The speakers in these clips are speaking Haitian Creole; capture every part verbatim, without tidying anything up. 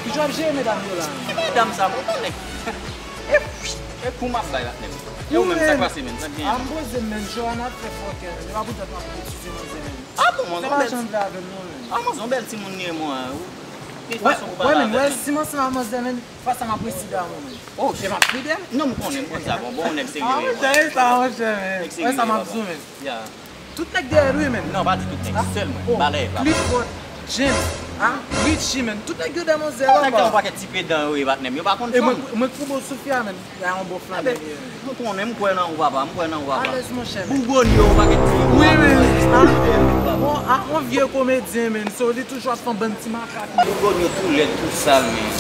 Ki jan w ap jere medam yo la? E medam sa, mwen konnen. E, e kou m ap bay la menm. E ou menm, sa k pase menm? Sa k genyen? A m poze m menm, Johanna ap fè fòkè menm. E pa poutèt m ap retize manzè menm. Ah bon, mwen Se se yon pa bèl jan m vle avè l non menm. Ah, mwen se yon bèl timoun li ye mwen. Ou gen Wè, fason pou wè pale menm, wè avè l. Si m ansanm ak manzè menm, fwa sa m ap resi damou menm. Oh, E m ap fidèl. Non, m konnen, m konn sa. Bon, bon, nèg serye Ah, li ye monchè, mwen. e sa, monchè, men. Nèg Wè serye sa m li ap ye, di w menm. Yeah. Tout nèg dèyè l wi menm. Non, pa di tout nèg, sèl mwen. Balè, pa. Clifford, James, ah, Richie menm. Tout nèg yo dèyè manzè la. Nèg gen yon pakèt ti pedan yo ye, patnè m. Yo pa konn E mwen, fanm. Mwen koube w sou fè a menm. Gade yon bon flanè li ye. Mwen konnen, m kwè nan ou, papa. M kwè nan ou, papa. Alèz, monchè. Bougonyo, yon pakèt ti. Wi, men. Ah, bon, ah, yon vye komedyen, men. So, li toujou ap fè yon bann ti makak. Bougonyo tou lèd, tou sal, men.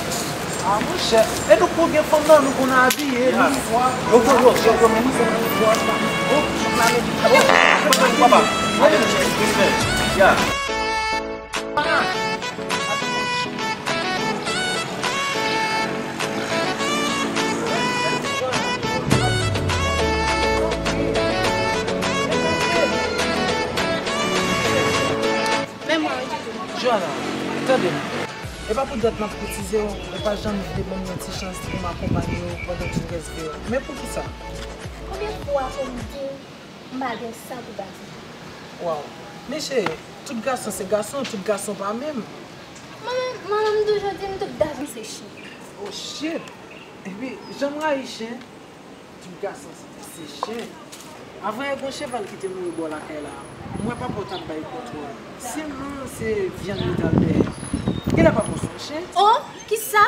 Ah, monchè. E nou pou gen fanm nan, nou konn abiye, nou swa. Yo, yo, yo, yo, yo, men, mwen se mwen, mwen, mwen, mwen, mwen, papa. Mwen, mwen, mwen, ya. Men mwen, wi, Djoujoun. Johanna, tande m. E pa pou dat m ap koutize w, ou pa janm vle ban m yon ti chans pou m akonpanye w pandan tout rès vi w. Men poukisa? Konbyen fwa pou m di w m pa gen sa pou ba Djoujoun? Waw. Men cheri, tout gason se gason, tout gason pa menm. Mwen, mwen menm toujou di m tout gason se chen. Oh shit! Epi, jan m rayi chen, tout gason se, se chen. Avan yè, gon cheval ki te mouri bò lakay la. M wè papa w t ap bay kontwòl. Se man, se vyann li t al dèyè. Genlè papa w se yon chen. Oh, kisa?